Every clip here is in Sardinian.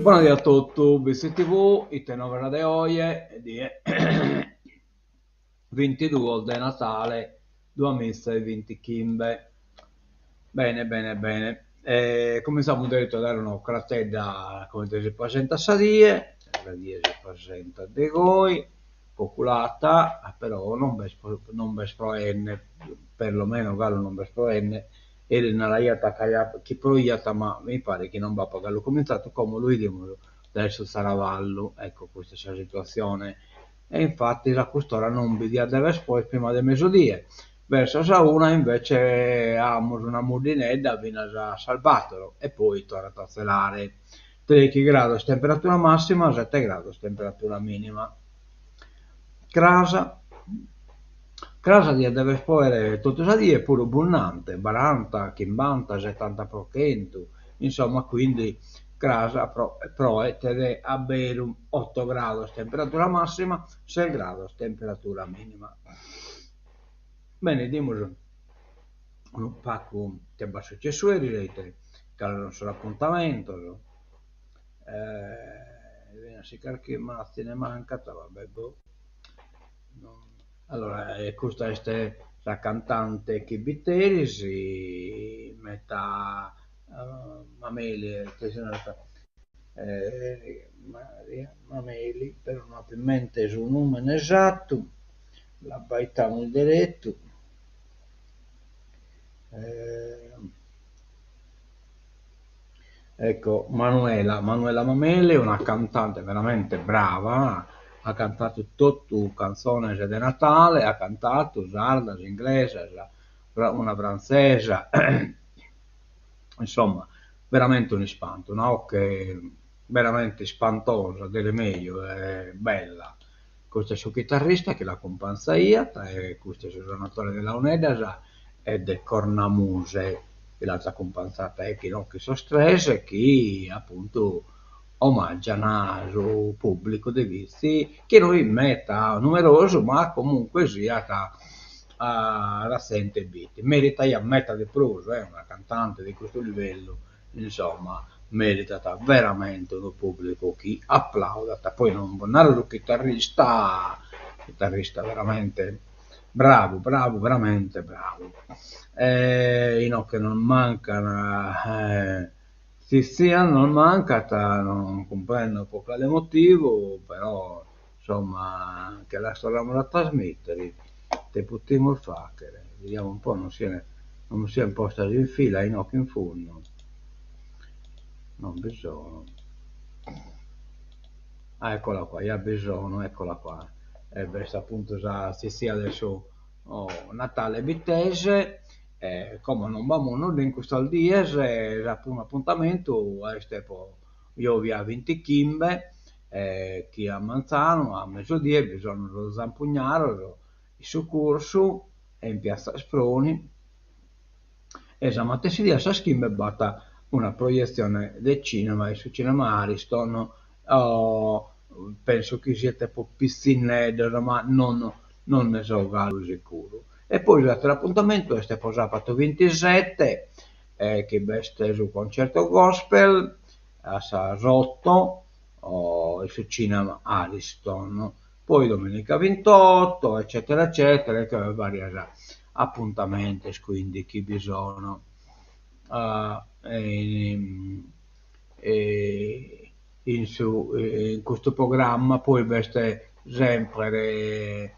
Bona die a totu, Bitzi TV, ite novas de oje, die bintiduos de Natale duamiza e bintichimbe. Bene bene bene, cumintzamus deretu a dare un'ocratedda a comente si presentat sa die, sa die si presentat de goi, coculata, però non b'est non b'est proende, perlomeno galu non b'est proende, Eris naraiant ca chi proiat ma mi paret chi non b'apat galu comintzadu, como lu 'idimus dae su Tzaravallu, ecco custa est sa situatzione e infatis a cust'ora non bi diat dever proer prima de mesudie, verso sa una invece amus una muddinedda finas a sas bator e poi torrat a tzelare, treichi grados temperatura massima, sete grados temperatura minima. Cras Cras diat dever proer totu sa die puru bundante, baranta, chimbanta, setanta pro chentu, insomma quindi cras proet de a beru, oto grados temperatura massima, ses grados temperatura minima. Bene, 'idimus unu pagu ite b'at sucessu eris e ite cales sun sos apuntamentos. Finas si carchi mazine mancat, va be' boh. Allora custa est sa cantante chi b'it eris, Meta Mameli ite si narat Maria Mameli, però no apo in mente su numene esattu, l'abbaitamus derettu Ecco, Manuela, Manuela Mameli, una cantante veramente brava, at cantadu totu cantzones de Natale, at cantadu sardas, inglesas, una frantzesa, insomma veramente un'ispantu, una 'oche veramente ispantosa, de remeju e bella. Custu est su chitarrista chi l'acumpanzaiat e custu est su sonatore de launeddas e de cornamuse chi l'ant acumpanzata e chi inoghe sos tres chi apuntu omaggian su pubblicu de Bitzi chi no fit meta numerosu ma comunque siat sa zente b'it. Meritaiat meta de prus eh una cantante de custu livellu Insomma, meritat veramente unu pubblicu chi aplaudat, poi non bos naro su chitarrista, chitarrista veramente bravu bravu veramente bravu. E inoghe non mancan Zizias non mancat, non cumprendo pro cale motivu, però insomma nche las torramus a trasmittere, ite potimus faghere, vediamo un po' non si non sian postas in fila inoghe in fundu, non bi sono, ah eccola qua, ja bi sono, eccola qua, e b'est appuntu sa zizzia de su Natale bittese, e como non b'amus nudda in custas dies, sa primu apuntamentu est pro giòvia bintichimbe chi a manzanu a mesudie bi sono sos zampugnaros in su cursu e in piazza Asproni e sa matessi die a sas chimbe b'at una proietzione de cinema in su cinema Ariston penso chi siet pro pitzinneddos ma non non nde so galu sicuru. E poi s'atteru apuntamentu est pro sabatu bintisette chi b'est su concerto gospel a sas otto in su cinema Ariston, poi domenica vintotto eccetera eccetera e varias apuntamentos quindi chi bi sono in su in custu programma, poi b'est sempre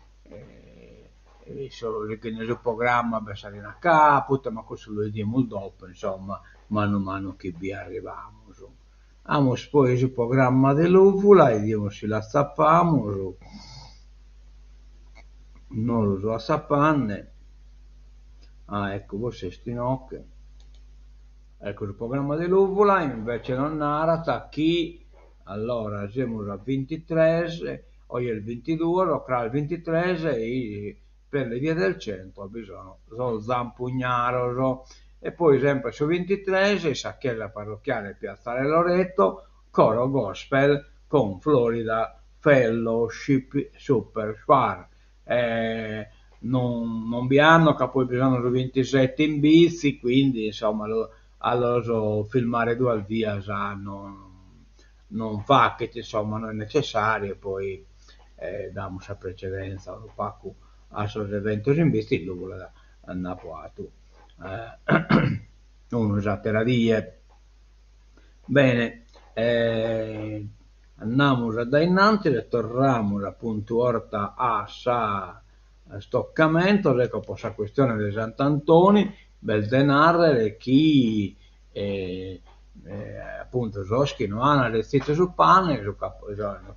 sighende su programma b'est sa Rina Caput, ma cussu lu 'idimus dopo insomma manu manu chi bi arrivamus. Amus poi su programma de Lùvula, 'idimus si l'atzapamus, no lu so atzapande, ah ecco forsis est inoghe, ecco su programma de Lùvula invece nos narat chi, allora semus a bintitres, oje est bintiduos, cras bintitres per le vie del centro bi sono sos zampugnaros e poi sempre su bintitres in sa chiesa parrocchiale Piazzale Loreto coro gospel con Florida Fellowship Super Choir non non bi ando ca poi bi sono su bintisette in Bitzi quindi insomma a los filmare duas bias non. non faghet, insomma, no est necessàriu, poi damus sa precedenza unu pagu a sos eventos in bitzi, in Lùvula nd'apo 'atu unu s'àtera die. Bene, andamus a dae innantis e torramus apuntu 'orta a sa Tocamentos, ecco po sa questione de Sant'Antoni b'est de narrer chi apuntu sos chi no an retzitu su pane,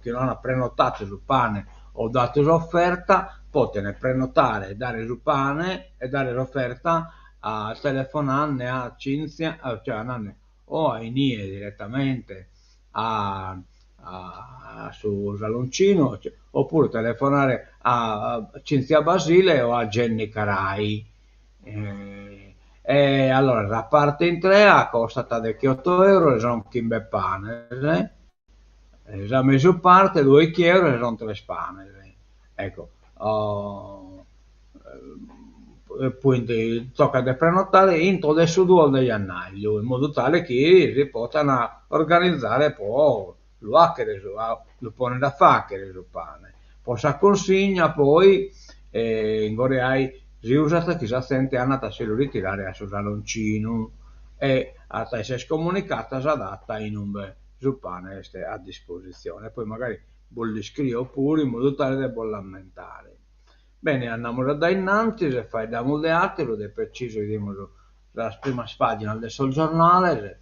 chi no an prenotatu su pane o datu s'oferta, poten prenotare e dare su pane e dare s'oferta a telefonande a Cinzia, cioè andande o a inie diretamente a a su saloncinu opuru telefonare a Cinzia Basile o a Genny Carai. E allora sa parte intrea costat dechioto euros e son chimbe panes, sa mesu parte doichi euros e son tres panes. Ecco Tocat de prenotare intro de su duos de jannàgliu, in modu tale chi si potan organizare po lu 'achere su lu ponnere a faghere su pane. Po sa cunsigna poi in Goreai si usat chi sa zente andat a si lu ritirare a su saloncinu e at a esser comunicata sa data in ube su pane est a dispositzione. Poi magari bos l'iscrio puru in modu tale de bos l'ammentare. Bene, andamus a dae innantis e faeddamus de àteru, de precisu 'idimus sas primas pàginas de sos giornales,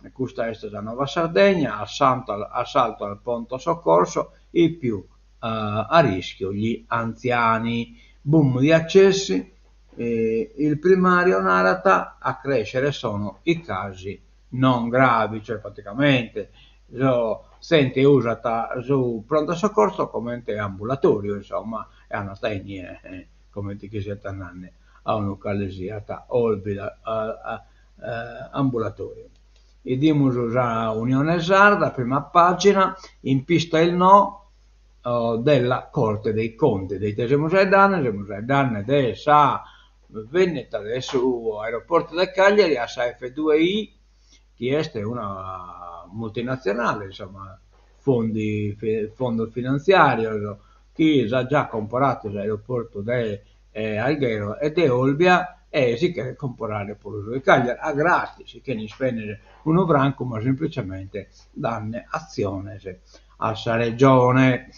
e custa est sa Nuova Sardegna, assalto al pronto soccorso, i più a rischio gli anziani, boom di accessi, il primario narat a crescere sono i casi non gravi, cioè praticamente sa zente usat su pronto soccorso comente ambulatoriu, insomma, e andat a inie comente chi siat andende a unu cale siat ambulatoriu. 'Idimus sa Unione Sarda, prima pagina, in pista il no della Corte dei Conti. De ite semus faeddende? Semus faeddende de sa vendita de su aeroportu de Cagliari a sa F2I, chi est una multinazionale, insomma, fondi fondos finantziàrios, chi s'at già comporadu s'aeroportu de Alghero e de Olbia e si cheret comporare puru su de Cagliari, a gratis, chene ispèndere unu francu, ma semplicemente dande atziones a sa Regione.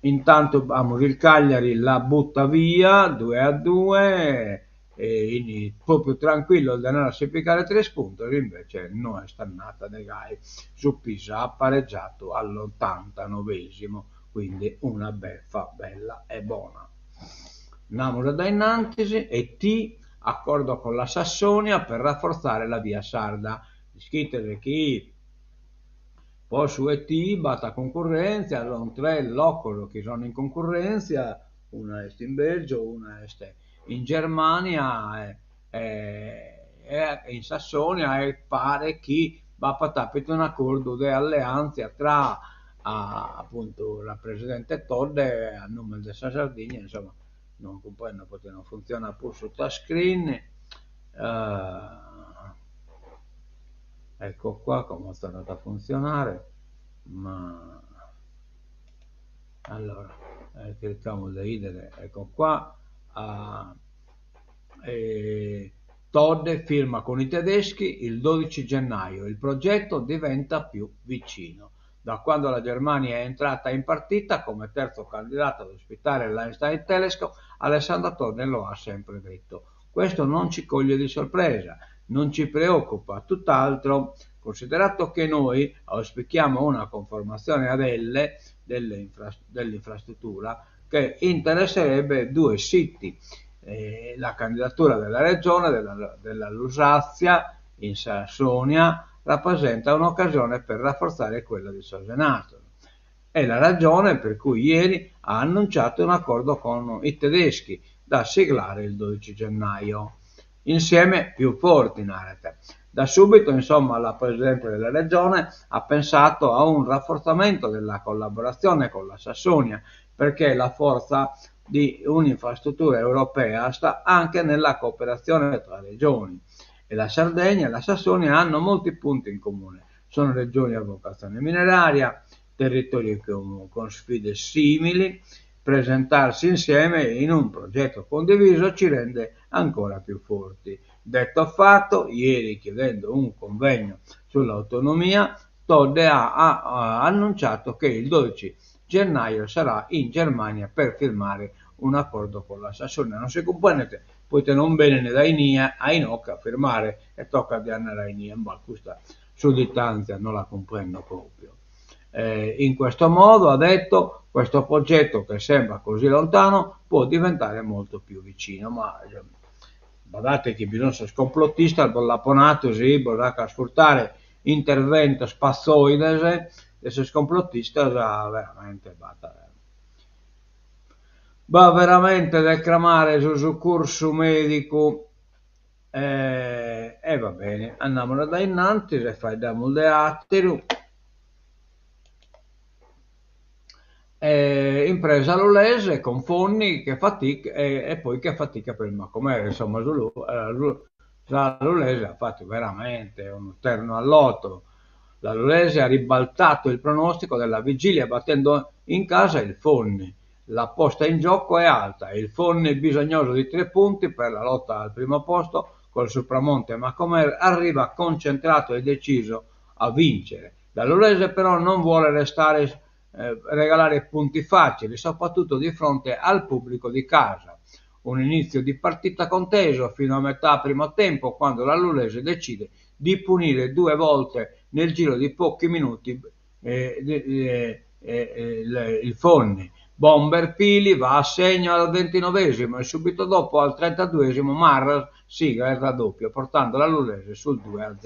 Intantu amus il Cagliari la butta via, due a due, e propriu tranquillos de andare a si pigare tres puntos, invece no est andata de gai, su Pisa at pareggiatu all'ottantanovesimo, quindi una beffa bella e bona. Andamus a dae innantis, ET, accordo con la Sassonia per rafforzare la via sarda. Ischites chi po su ET b'at cuncurrèntzia, sunt tres locos chi sunt in cuncurrèntzia, una est in Belgio, una est in Germania e in Sassonia e paret chi b'apat àpidu un'acordu de alleàntzia tra apuntu sa presidente Todde a nùmene de sa Sardigna, insomma non cumprendo poite non funtzionat prus su touchscreen, ecco qua como torrat a funtzionare, ma Allora, chircamus de 'idere, ecco qua, Todde firma con i tedeschi il 12 gennaio, il progetto diventa più vicino. Da quando la Germania è entrata in partita come terzo candidato ad ospitare l'Einstein Telescope, Alessandro Todde lo ha sempre detto. Questo non ci coglie di sorpresa, non ci preoccupa, tutt'altro, considerato che noi auspichiamo una conformazione ad L dell'infrastruttura che interesserebbe due siti, la candidatura della regione della, della Lusazia in Sassonia rappresenta un'occasione per rafforzare quella di Senato. È la ragione per cui ieri ha annunciato un accordo con i tedeschi da siglare il 12 gennaio. Insieme più forti, narat. Da subito, insomma, la Presidente della Regione ha pensato a un rafforzamento della collaborazione con la Sassonia, perché la forza di un'infrastruttura europea sta anche nella cooperazione tra regioni. E la Sardegna e la Sassonia hanno molti punti in comune. Sono regioni a vocazione mineraria, territori con sfide simili, presentarsi insieme in un progetto condiviso ci rende ancora più forti. Detto fatto, ieri chiedendo un convegno sull'autonomia, Todde ha, ha annunciato che il 12 gennaio sarà in Germania per firmare un accordo con la Sassonia. Non si cumprendet poite non benint dae inie a inoghe a firmare e tocat de andare a inie, ma custa sudditantzia no la cumprendo proprio. Eh, in questo modo, ha detto, questo progetto che sembra così lontano può diventare molto più vicino, ma badate chi bi sun sos complottistas bos l'apo nadu si bos aco ascurtare interventos pazzoides de sos complottistas veramente b'at b'at veramente de cramare su succursu medicu e e va bene andamus a dae innantis e faeddamus de atteru E impresa Lulese con Fonni che fatica e, e poi che fatica per il Macomer, insomma su, sa Lulese at fatu veramente unu ternu al lotto. La Lulese ha ribaltato il pronostico della vigilia battendo in casa il Fonni. La posta in gioco è alta e il Fonni, bisognoso di tre punti per la lotta al primo posto col Supramonte Macomer, arriva concentrato e deciso a vincere. La Lulese però non vuole restare, eh, regalare punti facili, soprattutto di fronte al pubblico di casa. Un inizio di partita conteso fino a metà primo tempo, quando la Lulese decide di punire due volte nel giro di pochi minuti eh, eh, eh, il Fonni. Bomber Pili va a segno al 29esimo e subito dopo al 32esimo Marras sigla il raddoppio portando la Lulese sul 2-0.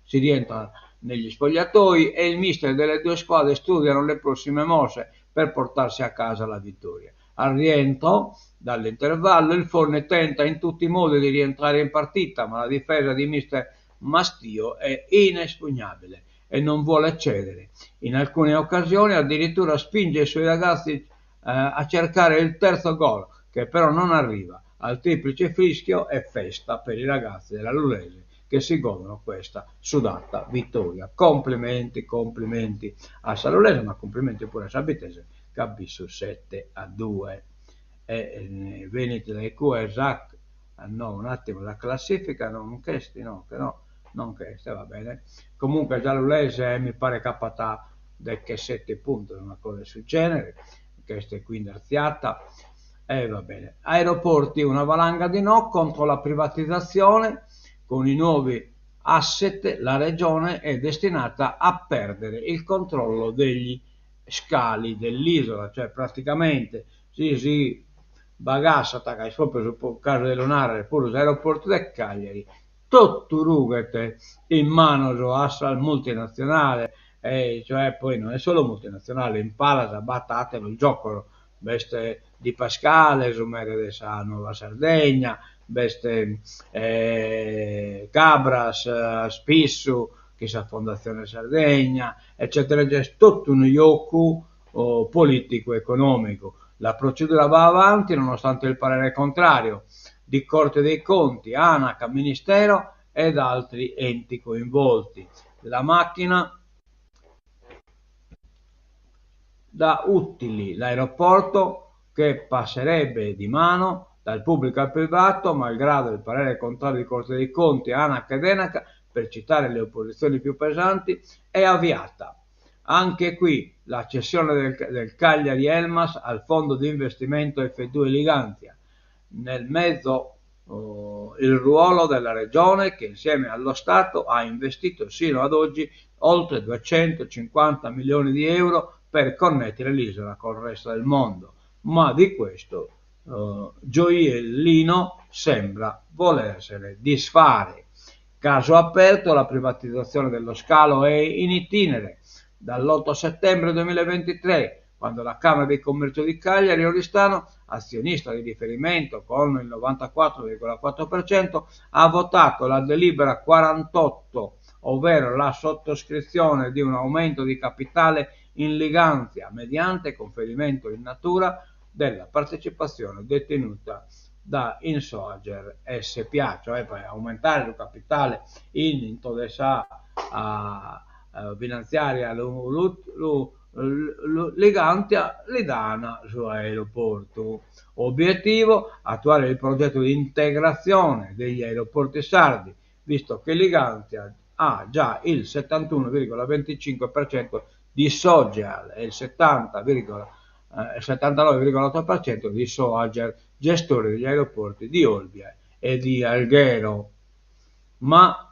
Si rientra negli spogliatoi e il mister delle due squadre studiano le prossime mosse per portarsi a casa la vittoria. Al rientro dall'intervallo il Fonni tenta in tutti i modi di rientrare in partita, ma la difesa di mister Mastio è inespugnabile e non vuole cedere. In alcune occasioni addirittura spinge i suoi ragazzi eh, a cercare il terzo gol, che però non arriva. Al triplice fischio è festa per i ragazzi della Lulese che si godono questa sudata vittoria. Complimenti, complimenti a sa Lulese, ma complimenti pure a sa Bittese che at bintu 7 a 2. E eh, venit dae cue sa, no, un attimo, la classifica non ch'est, no, che no, non ch'est, va bene. Comunque sa Lulese mi pare ch'apat dechesete puntos, una cosa de su genere, ch'est quindi artziata. E va bene. Aeroporti, una valanga di no contro la privatizzazione con i nuovi asset la regione è destinata a perdere il controllo degli scali dell'isola, cioè praticamente si si bagassat, ca est propriu su casu de lu narrer, puru s'aeroportu de Cagliari, totu rughet in manos a sas multinazionales, e cioè poi no est solu multinazionale, in palas b'at ateros giocos, b'est Di Pascale, su mere de sa Nuova Sardegna, b'est Cabras, Spissu, chin sa Fondazione Sardegna, eccetera eccetera, est totu unu jocu politicu economicu. La procedura va avanti nonostante il parere contrario di Corte dei Conti, Anac, Ministero ed altri enti coinvolti. La macchina da utili l'aeroporto che passerebbe di mano dal pubblico al privato, malgrado il parere contrario di Corte dei Conti, Anac ed Enac, per citare le opposizioni più pesanti, è avviata. Anche qui la cessione del, del Cagliari Elmas al fondo di investimento F2 Ligantia. Nel mezzo oh, il ruolo della regione che insieme allo Stato ha investito sino ad oggi oltre 250 milioni di euro per connettere l'isola col resto del mondo. Ma di questo eh, gioiellino sembra volersene disfare. Caso aperto, la privatizzazione dello scalo è in itinere. Dall'8 settembre 2023, quando la Camera di Commercio di Cagliari Oristano, azionista di riferimento con il 94,4%, ha votato la delibera 48, ovvero la sottoscrizione di un aumento di capitale in Ligantia mediante conferimento in natura della partecipazione detenuta da Insoager SPA, cioè per aumentare su capitale in intro de sa finantziària lu Ligantia li dan su aeroportu. Obiettivo, attuare il progetto di integrazione degli aeroporti sardi, visto che Ligantia ha già il 71,25% di Sogeal e il 79,8% di Soager, gestori degli aeroporti di Olbia e di Alghero. Ma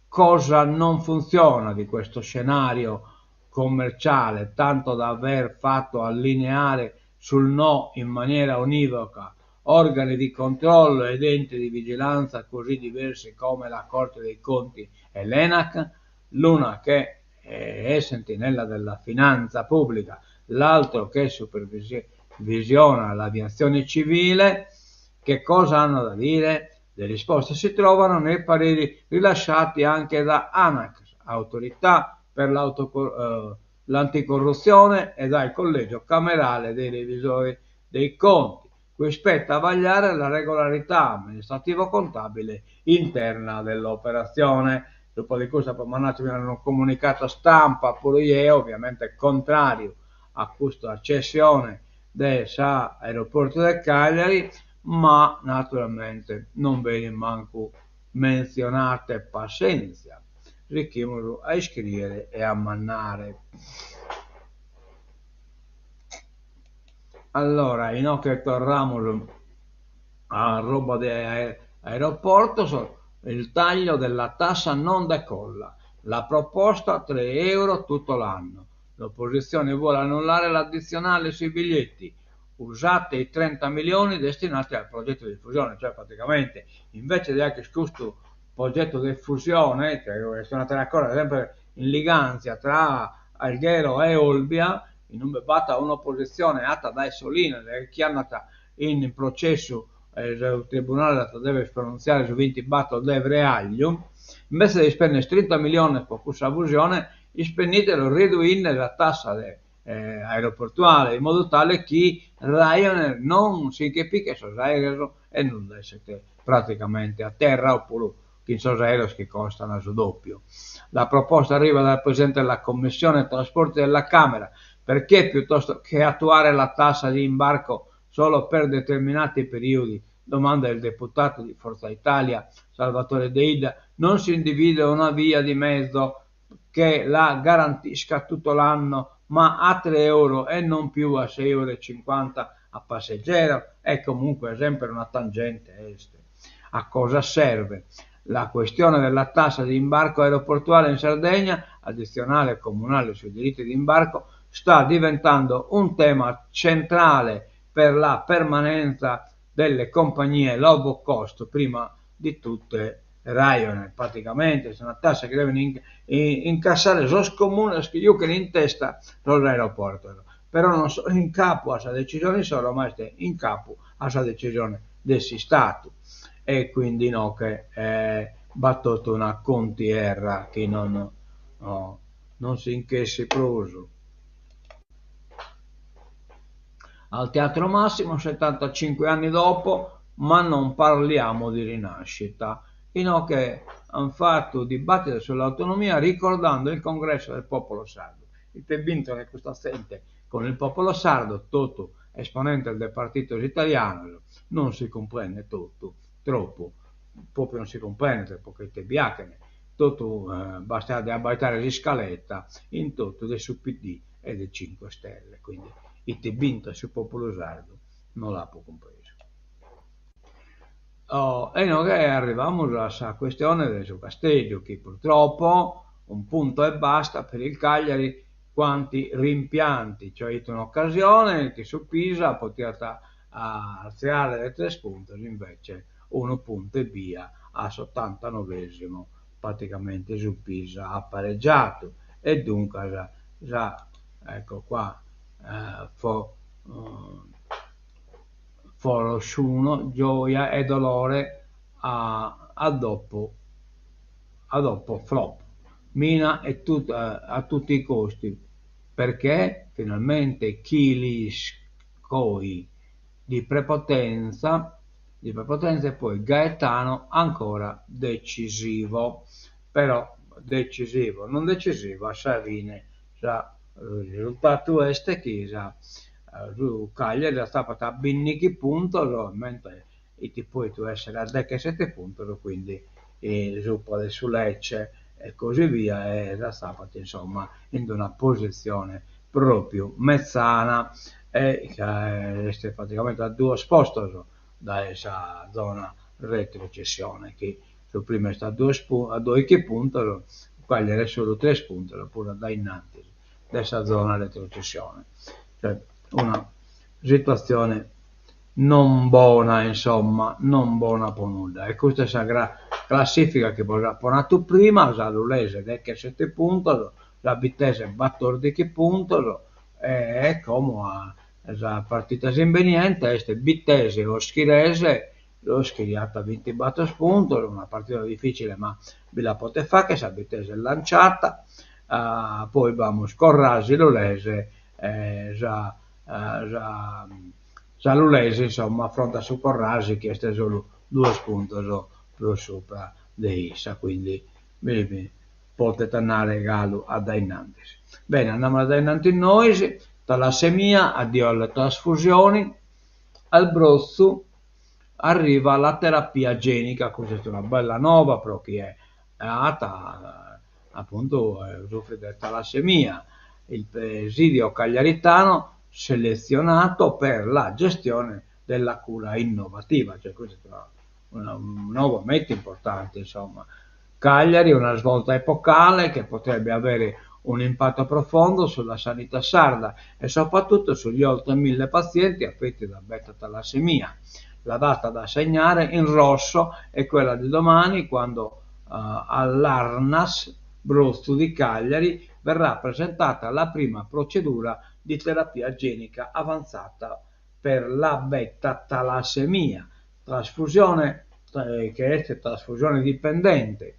cosa non funziona di questo scenario commerciale, tanto da aver fatto allineare sul no in maniera univoca organi di controllo ed enti di vigilanza così diversi come la Corte dei Conti e l'ENAC, l'una che è sentinella della finanza pubblica, l'altro che supervisiona l'aviazione civile, che cosa hanno da dire? Le risposte si trovano nei pareri rilasciati anche da ANAC, Autorità per l'anticorruzione, e dal Collegio Camerale dei Revisori dei Conti, cui spetta vagliare la regolarità amministrativo-contabile interna dell'operazione. Dopo di custu apo mandatu unu comunicatu stampa puru jeo, ovviamente contrariu a custa cessione de s'aeroportu de Cagliari, ma naturalmente non benit mancu mentzionata e passentzia, sighimus a iscriere e a mandare. Allora, inoghe torramus a roba de aeroportos, il taglio della tassa non decolla, la proposta 3 euro tutto l'anno, l'opposizione vuole annullare l'addizionale sui biglietti, usate i 30 milioni destinati al progetto di fusione, cioè praticamente invece de fagher custu progetto de fusione, che est un'atera cosa sempre in liganzia tra Alghero e Olbia, in ube b'at un'opositzione 'atta dae Solinas chi andat in processu e su tribunale at a dever pronuntziare su bintibattor de freagliu, invece de ispender trinta miliones pro cussa fusione, ispendidelos reduinde sa tassa de aeroportuale in modu tale chi Ryanair non si nche pichet sos aereos e non lesset praticamente a terra opuru chin sos aereos chi costan su doppiu. La proposta arriva dal presidente della Commissione Trasporti della Camera, perché piuttosto che attuare la tassa di imbarco solo per determinati periodi, domanda il deputato di Forza Italia Salvatore Deidda, non si individua una via di mezzo che la garantisca tutto l'anno, ma a 3 euro e non più a 6,50 euro a passeggero, è comunque sempre una tangente est. A cosa serve? La questione della tassa di imbarco aeroportuale in Sardegna, addizionale comunale sui diritti di imbarco, sta diventando un tema centrale per la permanenza delle compagnie low cost, prima di tutte Ryanair. Praticamente è una tassa che devono incassare sos comunes chi juchen in testa sos aeroportos, però non sono in capu a sa decisione issoro, ma est in capu a sa decisione de s'Istatu e quindi inoghe b'at totu una contierra chi non non si nch'essit prus. Al Teatro Massimo 75 anni dopo, ma non parliamo di rinascita. Inoghe an fatu dibattidu sull'autonomia ricordando il congresso del popolo sardo. Ite b'intrat custa zente con il popolo sardo, totu esponentes de partidos italianos, non si cumprendet totu, tropu, propriu non si cumprendet poita ite bi 'achen, totu bastat de abbaidare s'iscaleta in totu de su PD e de Cinque Stelle, quindi ite b'intrat su populu sardu no l'apo cumpresu. E inoghe arrivamus a sa questione de su Casteddu chi purtroppo un punto e basta per il Cagliari, quanti rimpianti, cioè 'it un'occasione chi su Pisa potiat artziare de tres puntos, invece unu puntu ebbia a s'ottantanovesimu praticamente su Pisa at pareggiadu e duncas sa ecco qua fo Forosciuno gioia e dolore a a dopo a dopo flop Mina e tut a tutti i costi perché finalmente Chiliscoi di prepotenza di prepotenza e poi Gaetano ancora decisivo. Però. Decisivu o non decisivu, a sa fine sa su risultadu est chi sa su Cagliari s'atzapat a bindighi puntos, mentres it pòidu èssere a dechesete puntos, quindi subra de su Lecce e così via e s'atzapat insomma in una positzione pròpiu metzana e est praticamente a duos postos dae sa zona retrocessione chi su primu est a duos a doighi puntos, su Cagliari est solu tres puntos prus a dae innantis de sa zona retrocessione. Cioè una situatzione non bona insomma, non bona po nudda. E custa est sa classifica chi bos apo natu prima, sa Lulese dechesete puntos, sa Bittese battordighi puntos e como a sa partitas imbeniente est Bittese Oschirese, L'Oschiri at bintibator puntos, una partida dificile ma bi la potet fagher, sa Bittese est lanciata, poi b'amus Corrasi Lulese sa sa sa Lulese insomma afrontat su Corrasi chi est solu duos puntos prus subra de issa, quindi bi potet andare galu a dae innantis. Bene andamus a dae innantis nois, talassemia, addio alle trasfusioni, Al Brotzu arriva la terapia genica, custa est una bella nova pro chie at apuntu sufrit de talassemia, il presidio cagliaritano selezionato per la gestione della cura innovativa, cioè custa est una una nova meda importante insomma. Cagliari una svolta epocale che potrebbe avere un impatto profondo sulla sanità sarda e soprattutto sugli oltre mille pazienti affetti da beta-talassemia. La data da segnare in rosso è quella di domani quando all'Arnas Brotzu di Cagliari verrà presentata la prima procedura di terapia genica avanzata per la beta-talassemia, trasfusione che est trasfusione dipendente.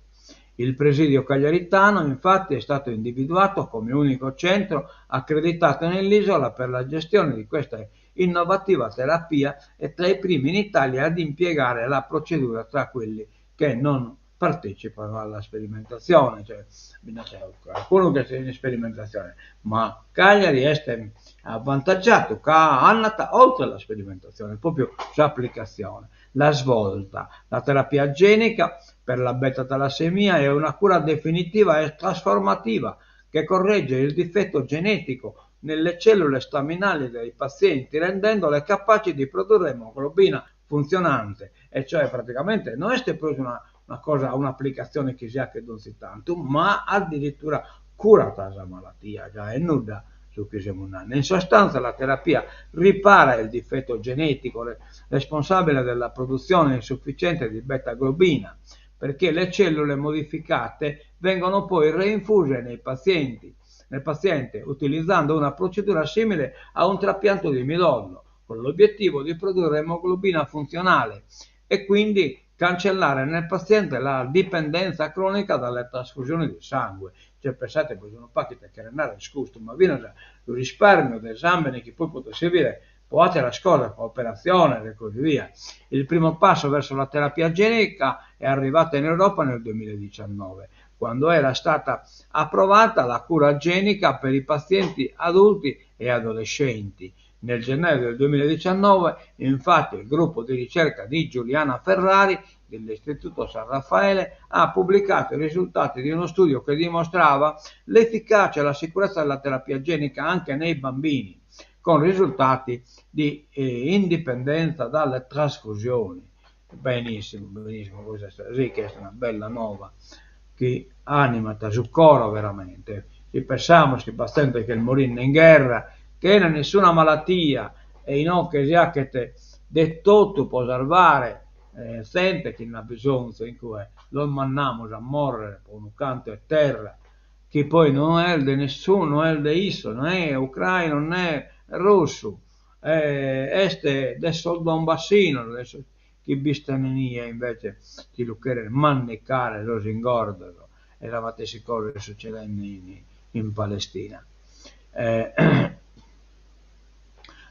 Il presidio cagliaritano infatti è stato individuato come unico centro accreditato nell'isola per la gestione di questa innovativa terapia e tra i primi in Italia ad impiegare la procedura tra quelli che non partecipano alla sperimentazione, cioè bi nd'at calicunu chi est in isperimentazione, ma Cagliari est avvantagiadu ca andat oltre la sperimentazione, propriu s'applicazione. La svolta, la terapia genica per la beta-talassemia è una cura definitiva e trasformativa che corregge il difetto genetico nelle cellule staminali dei pazienti rendendole capaci di produrre emoglobina funtzionante, e cioè praticamente no est prus una una cosa un'aplicatzione chi si 'achet donzi tantu, ma addirittura curat sa malatia, già est nudda su chi semus nande. In sostanza la terapia ripara il difetto genetico responsabile della produzione insufficiente di beta-globina, perché le cellule modificate vengono poi reinfuse nei pazienti, nel paziente utilizzando una procedura simile a un trapianto di midollo, con l'obiettivo di produrre emoglobina funtzionale e quindi cancellare nel paziente la dipendenza cronica dalle trasfusioni di sangue. Cioè pensate prus unu pagu ite cheret narrer custu, ma finas su risparmiu de sambene chi poi podet servire po ateras cosas, po operatziones e così via. Il primo passo verso la terapia genica è arrivato in Europa nel duemiladiciannove, quando era stata approvata la cura genica per i pazienti adulti e adolescenti. Nel gennaio del duemiladiciannove, infatti, il gruppo di ricerca di Giuliana Ferrari dell'Istituto San Raffaele ha pubblicato i risultati di uno studio che dimostrava l'efficacia e la sicurezza della terapia genica anche nei bambini, con risultati di indipendenza dalle trasfusioni. Benissimo, benissimo, custa sì chi est una bella nova chi animat su coro veramente. Si pensamus chi b'at zente chi est morinde in gherra chena nessuna malatia e inoghe si 'achet de totu po sarvare zente chi nd'at bisonzu in cue los mandamus a morrer po unu cantu 'e terra chi poi no est de nessunu, no est de issos, ne ucrainu ne russu, est de sos donbassinos, de sos chi b'istan inie invece chi lu cheren mandicare sos ingordos e sa matessi cosa est sucedende in in Palestina.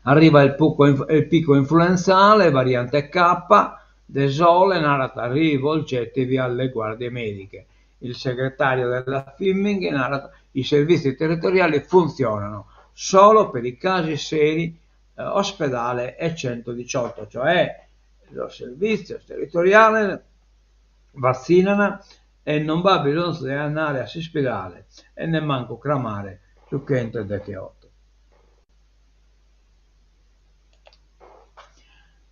Arriva il puco il picco influenzale, variante K, Desole narat rivolgetevi alle guardie mediche. Il segretario della Fimming narat i servizi territoriali funzionano solo per i casi seri ospedale e 118, cioè sos servìtzios territoriales vatzinant e non b'at bisonzu de andare a s'ispidale e nemmancu cramare su chentu e degheoto.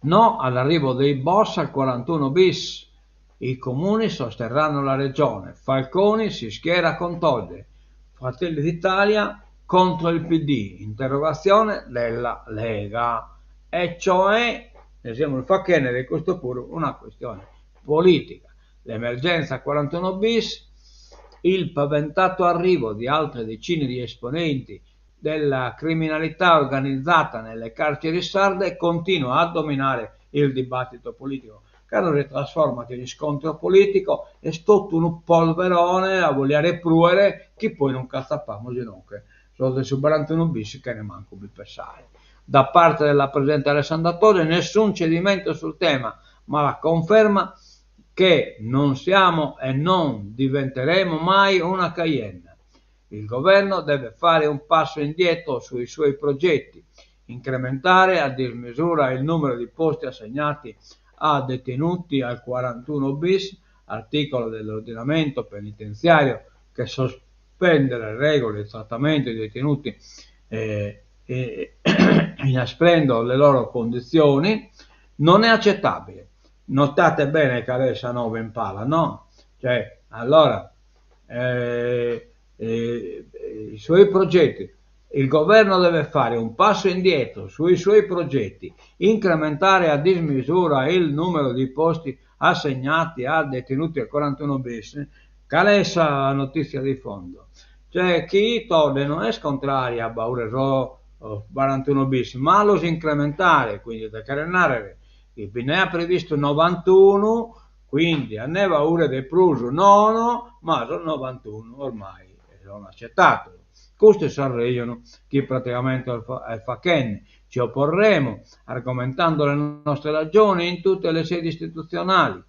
No all'arrivo dei boss al 41 bis. I comuni sosterranno la regione. Falconi si schiera con Todde. Fratelli d'Italia contro il PD. Interrogazione della Lega. E cioè, ne semus fachende de custu puru una questione politica. L'emergenza 41 bis, il paventato arrivo di altre decine di esponenti della criminalità organizzata nelle carceri sarde continua a dominare il dibattito politico. Cando si trasformat in iscontro politico est totu unu polverone a boliare prùere chi poi non nch'atzapamus inoghe sos de su barantunu bis chene mancu bi pessare. Da parte della presidente Alessandra Todde nessun cedimento sul tema, ma la conferma che non siamo e non diventeremo mai una Cayenne. Il governo deve fare un passo indietro sui suoi progetti, incrementare a dismisura il numero di posti assegnati a detenuti al 41 bis, articolo dell'ordinamento penitenziario che sospende le regole di trattamento dei detenuti eh, eh, inasprendo le loro condizioni, non è accettabile. Notate bene cale est sa nova in pala, no? Cioè, allora, eh, eh, i suoi progetti, il governo deve fare un passo indietro sui suoi progetti, incrementare a dismisura il numero di posti assegnati a detenuti al 41 bis. Cale est sa notìtzia de fondo? Cioè chi Todde no est contraria a baure sos 41 bis, ma a los incrementare, quindi ite cheret nàrrere chi bi nd'aiat previstu 91, quindi a nde baure de prus nono, ma sos 91 ormai sono acetados. Custu est s'arrejonu chi praticamente est fachende. Ci opporremo, argomentando le nostre ragioni in tutte le sedi istituzionali,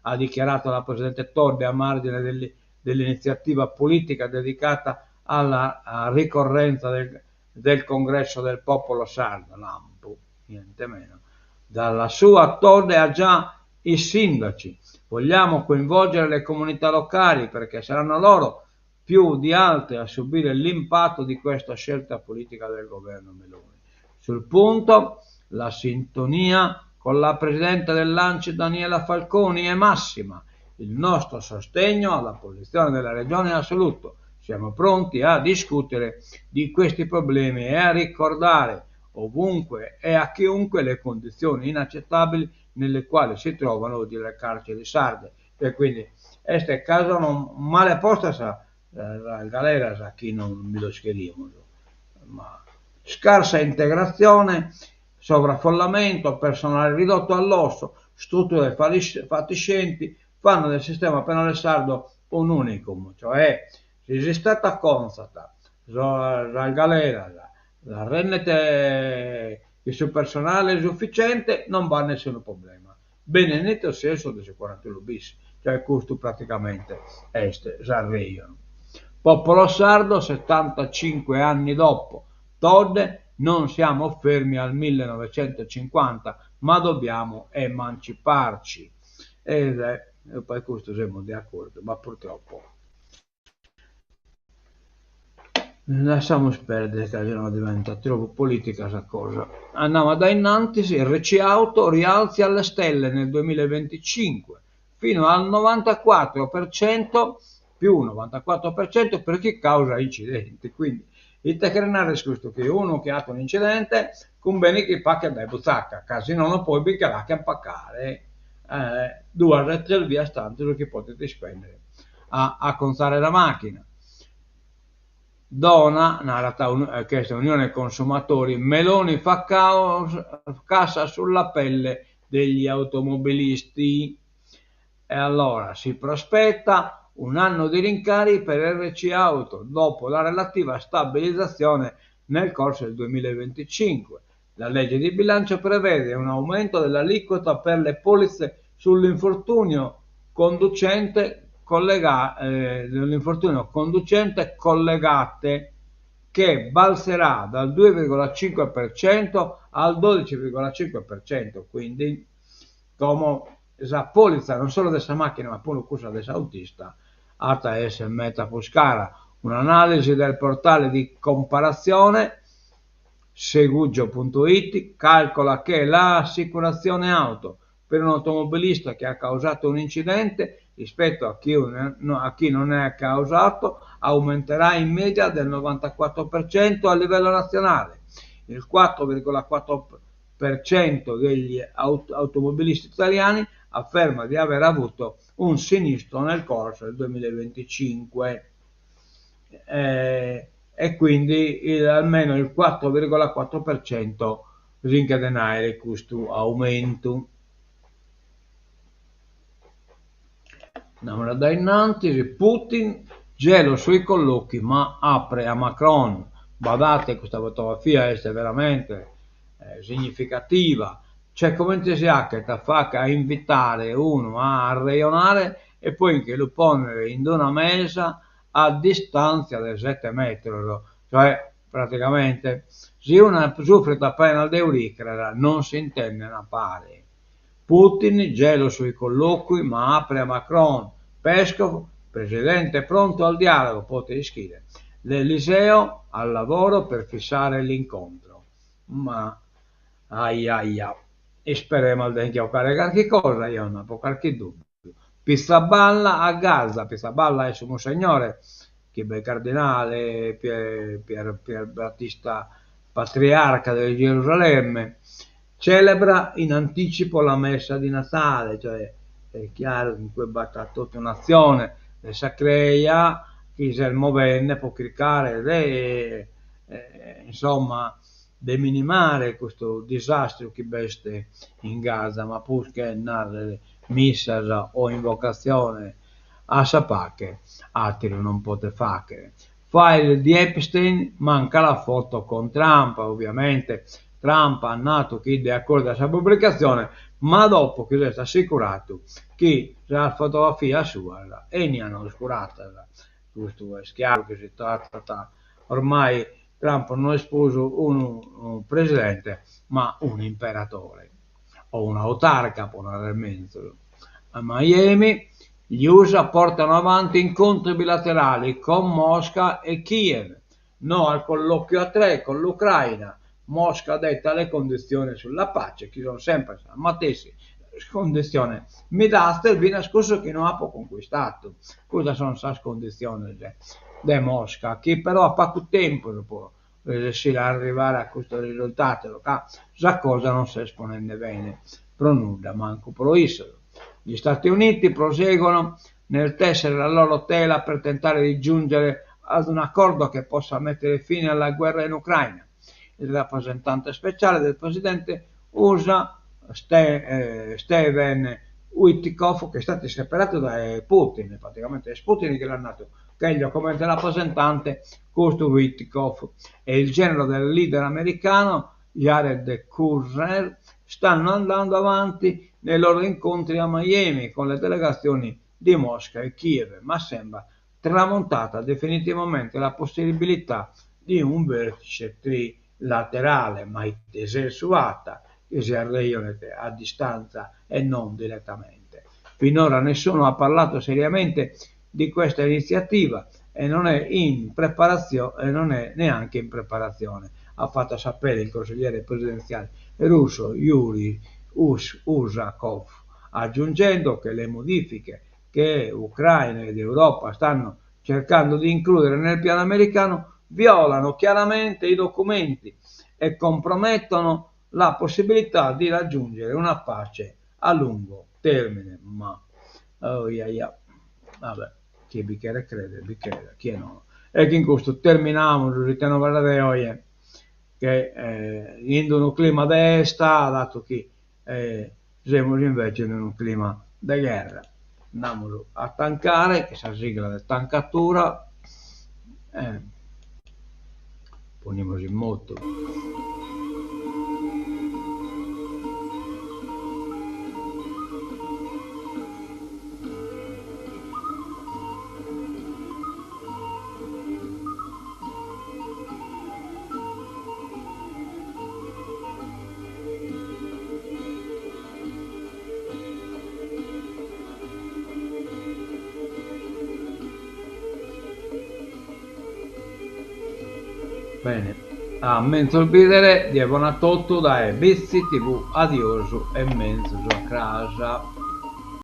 ha dichiarato la Presidente Todde a margine dell'iniziativa politica dedicata alla ricorrenza del Congresso del Popolo Sardo, lampu, niente meno. Dalla sua Todde ha già i sindaci. Vogliamo coinvolgere le comunità locali perché saranno loro più di altri a subire l'impatto di questa scelta politica del governo Meloni. Sul punto la sintonia con la presidente dell'ANCI Daniela Falconi è massima. Il nostro sostegno alla posizione della Regione è assoluto. Siamo pronti a discutere di questi problemi e a ricordare ovunque e a chiunque le condizioni inaccettabili nelle quali si trovano oggi le carceri sarde. E quindi est ca sono male postas sas galeras chi non bi los cherimus, ma scarsa integratzione, sovraffollamento, personale ridotto all'osso, strutture fatiscenti fanno del sistema penale sardo un unicum, cioè si s'Istadu acontzat sas galeras, las rendet chin su personale sufficiente non b'at nessunu problema. Benennitos sian sos de su 41 bis, cioè custu praticamente est s'arrejonu. Popolo sardo 75 anni dopo Todde non siamo fermi al 1950 ma dobbiamo emanciparci. Ed è, poi custu semus de acordu, ma purtroppo Lassamus perdere ca si no diventat tropu politica sa cosa. Andamus a dae innantis, RC Auto rialzi alle stelle nel 2025, fino al 94%, più 94% per chi causa incidenti. Quindi ite cheret narrer custu, chi unu chi at un'incidente cumbenit chi pachet dae butzaca, ca si nono poi bi che l'achen pacare duas e tres bias tantu su chi podet ispendere a acontzare sa machina. Dona, narat ch'est Unione Consumatori, Meloni fa cassa sulla pelle degli automobilisti. E allora si prospetta un anno di rincari per RC Auto dopo la relativa stabilizzazione nel corso del 2025. La legge di bilancio prevede un aumento dell'aliquota per le polizze sull'infortunio conducente collega dell'infortunio conducente collegate che balzerà dal 2,5% al 12,5%, quindi como sa politza non solu de sa macchina ma puru cussa de s'autista at a esser meda prus cara. Un'analisi del portale di comparazione Segugio.it calcola che l'assicurazione auto per un automobilista che ha causato un incidente rispetto a chi, un, a chi non ne ha causato aumenterà in media del 94% a livello nazionale. Il 4,4% degli aut- automobilisti italiani afferma di aver avuto un sinistro nel corso del 2025. Eh, e quindi il, almeno il 4,4% si nch'at a àere custu aumentu. Andamus a dae innantis, Putin gelo sui colloqui ma apre a Macron. Badate, custa fotografia est veramente eh, significativa. Cioè comente si achet a fagher a invitare unu a arrejonare e poi nche lu ponnere in una mesa a distàntzia de sete metros, cioè praticamente si una sufrit apenas de uricras non s'intenden a pare. Putin gelo sui colloqui ma apre a Macron, Peskov, presidente pronto al dialogo, potete ischire, l'Eliseo al lavoro per fissare l'incontro. Ma aia aia, isperemus de nche 'ocare carchi cosa, eo nd'apo carchi dubbiu. Pizzaballa a Gaza, Pizzaballa est su Mussegnore, chi b'est cardinale, Pier Pier Battista Patriarca de Gerusalemme, celebra in anticipo la messa di Natale, cioè est chiaru chi in cue b'at totu un'atzione de sa creja chi s'est movende pro chircare de insomma de minimare custu disastru chi b'est in Gaza, ma prus che narrer missas o invocatzione a sa pache, àteru non podet fàghere. File di Epstein, manca la foto con Trump, ovviamente Trump at natu chi de acordu a sa publicatzione, ma dopo chi s'est assicuratu chi sas fotografias suas 'enian oscuratas. Custu est chiaru chi si tratat ormai Trump no est prus unu presidente ma un'imperatore, o un'autarca pro narrer menzus. A Miami gli USA portano avanti incontri bilaterali con Mosca e Kiev. No al colloquio a tre con l'Ucraina. Mosca detta le condizioni sulla pace, chi sono sempre sas matessi conditziones. Mi dazes finas cussu chi no apo conquistatu. Custas son sas conditziones de Mosca, chi però at pacu tempus pro resessire a arrivare a custos risultados, ca sa cosa non s'est ponende bene pro nudda, mancu pro issos. Gli Stati Uniti proseguono nel tessere la loro tela per tentare di giungere ad un accordo che possa mettere fine alla guerra in Ucraina. Il rappresentante speciale del presidente USA Ste Steven Witkoff, che è stato separato dae Putin, praticamente est Putin chi l'at natu, cherjo comente rappresentante custu Witkoff e il genero del leader americano Jared Kushner stanno andando avanti nei loro incontri a Miami con le delegazioni di Mosca e Kiev, ma sembra tramontata definitivamente la possibilità di un vertice trilaterale, ma ite sensu at chi si arrejonet a distanza e non direttamente. Finora nessuno ha parlato seriamente di questa iniziativa e non è in preparazione e non è neanche in preparazione, ha fatto sapere il consigliere presidenziale russo Yuri Ushakov, aggiungendo che le modifiche che Ucraina ed Europa stanno cercando di includere nel piano americano violano chiaramente i documenti e compromettono la possibilità di raggiungere una pace a lungo termine. Ma oh, ia, ia. Vabbè, chie bi cheret creder, bi credat, chie nono. E chin custu terminamus s'Ite Novas de oje, che eh, in unu clima de 'esta, datu chi eh, semus invece in unu clima de gherra. Andamus a tancare, chin sa sigla de tancatura, e ponimus in motu. Bene, a menzus bìdere, die bona a totu dae Bitzi TV, adiosu e menzus a cras.